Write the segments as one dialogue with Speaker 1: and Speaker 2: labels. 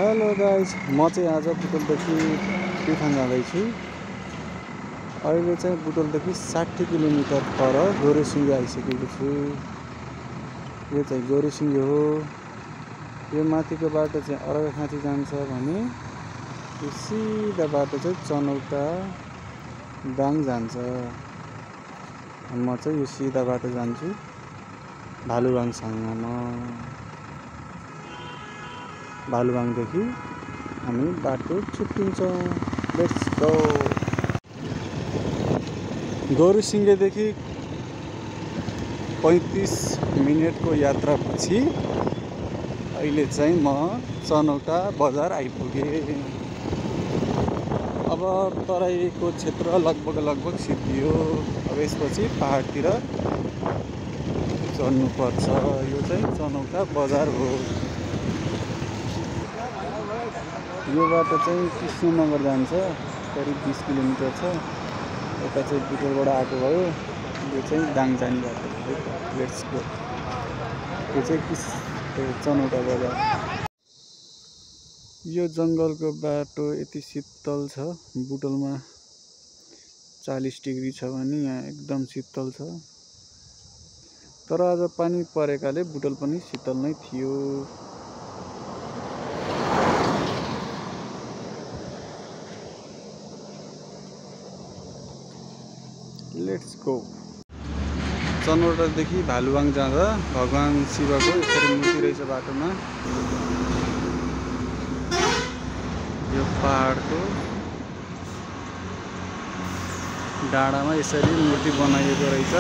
Speaker 1: Hello guys, म चाहिँ आज बुटोलदेखि प्युठान जाँदैछु। अहिले चाहिँ बुटोलदेखि 60 किलोमिटर पर गोरुसिङ्गे आइसकेको छु। यो चाहिँ गोरुसिङ्गे हो। यो माथिको बाटो चाहिँ अर्घाखाँची जान्छ भने यो सिधा बाटो चाहिँ चनौटा दाङ जान्छ। म चाहिँ यो सिधा बाटो जान्छु भालुवाङसम्म। भालुवाङदेखि हामी बाटो छुट्टिन्छौँ। Let's go. गोरुसिङ्गेदेखि 35 मिनेटको यात्रापछि अहिले चाहिँ म चनौटा बजार आइपुगेँ। अब तराईको क्षेत्र लगभग सिद्धियो। अब यसपछि पहाडतिर चढ्नुपर्छ। यो चाहिँ चनौटा बजार हो। यो बाटो चाहिँ कृष्णनगर जान्छ, करिब 20 किलोमिटर छ। यता चाहिँ बुटोलबाट आएको भयो। यो चाहिँ दाङ जाने बाटो हो। Let's go. यो चाहिँ चनौटा बजार। यो जङ्गलको बाटो यति शीतल छ। बुटोलमा 40 डिग्री छ भने यहाँ एकदम शीतल छ। तर आज पानी परेकाले बुटोल पनि शीतल नै थियो। Let's go. चनौटादेखि भालुवाङ जाँदा भगवान शिवको यसरी मूर्ति रहेछ बाटोमा। यो पहाडको डाँडामा यसरी मूर्ति बनाइएको रहेछ।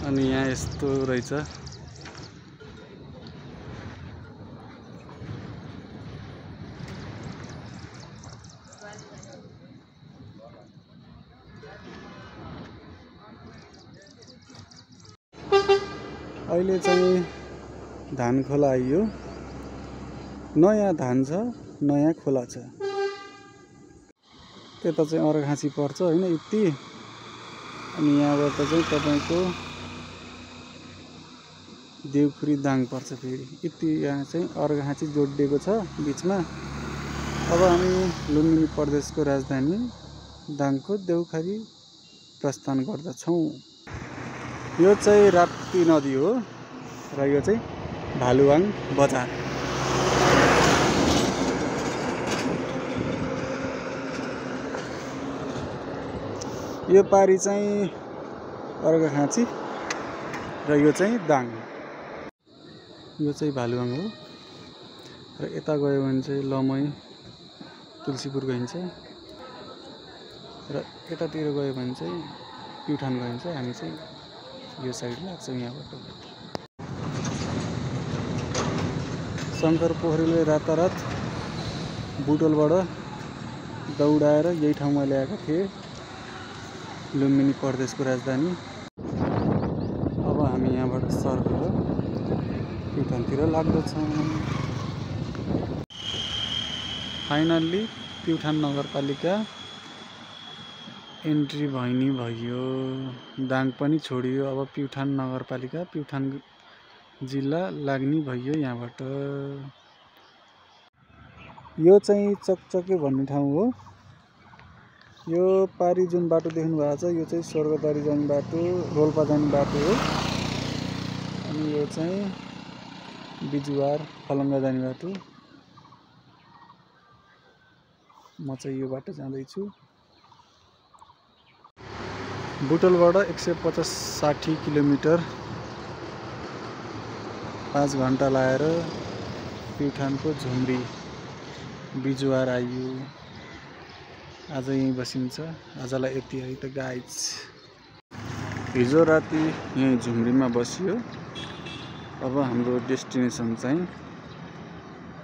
Speaker 1: अनि यहाँ यस्तो रहेछ। अहिले चाहिँ धान खोला आइयो। नयाँ धान छ, नयाँ खोला छ। त्यता चाहिँ अर्घाखाँची पर्छ होइन यति। अनि यहाँबाट चाहिँ तपाईँको देउखुरी दाङ पर्छ फेरि यति। यहाँ चाहिँ अर्घाखाँची जोडिएको छ बिचमा। अब हामी लुम्बिनी प्रदेशको राजधानी दाङको देउखुरी प्रस्थान गर्दछौँ। यो चाहिँ राप्ती नदी हो र यो चाहिँ भालुवाङ बजार। यो पारी चाहिँ अर्घाखाँची र यो चाहिँ दाङ। यो चाहिँ भालुवाङ हो। र यता गयो भने चाहिँ लमई तुलसीपुर गइन्छ। र यतातिर गयो भने चाहिँ प्युठान गइन्छ। हामी चाहिँ यो साइड लाग्छौँ यहाँबाट। शङ्कर पोखरेलले रातारात बुटोलबाट दौडाएर यही ठाउँमा ल्याएका थिए, लुम्बिनी प्रदेशको राजधानी। अब हामी यहाँबाट सर्केर प्युठानतिर लाग्दछौँ। फाइनल्ली प्युठान नगरपालिका एन्ट्री भइनी भयो। दाङ पनि छोडियो। अब प्युठान नगरपालिका प्युठान जिल्ला लाग्ने भयो यहाँबाट। यो चाहिँ चकचके भन्ने ठाउँ हो। यो पारी जुन बाटो देख्नु भएको छ यो चाहिँ स्वर्गद्वारी जाने बाटो, रोल्पा जाने बाटो हो। अनि यो चाहिँ बिजुवार खलङ्गा जाने बाटो। म चाहिँ यो बाटो जाँदैछु। बुटोलबाट 150-60 किलोमिटर 5 घन्टा लाएर प्युठानको झुम्री बिजुवार आइयो। आज यहीँ बसिन्छ। आजलाई यति है त गाइज। हिजो राति यहीँ झुम्रीमा बसियो। अब हाम्रो डेस्टिनेसन चाहिँ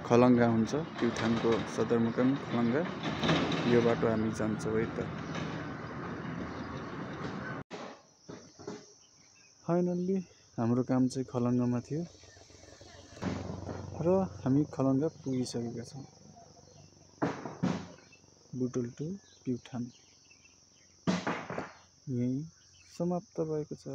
Speaker 1: खलङ्गा हुन्छ। प्युठानको सदरमुकाम खलङ्गा। यो बाटो हामी जान्छौँ है त। फाइनल्ली हाम्रो काम चाहिँ खलङ्गामा थियो र हामी खलङ्गा पुगिसकेका छौँ। बुटोल टु प्युठान यही समाप्त भएको छ।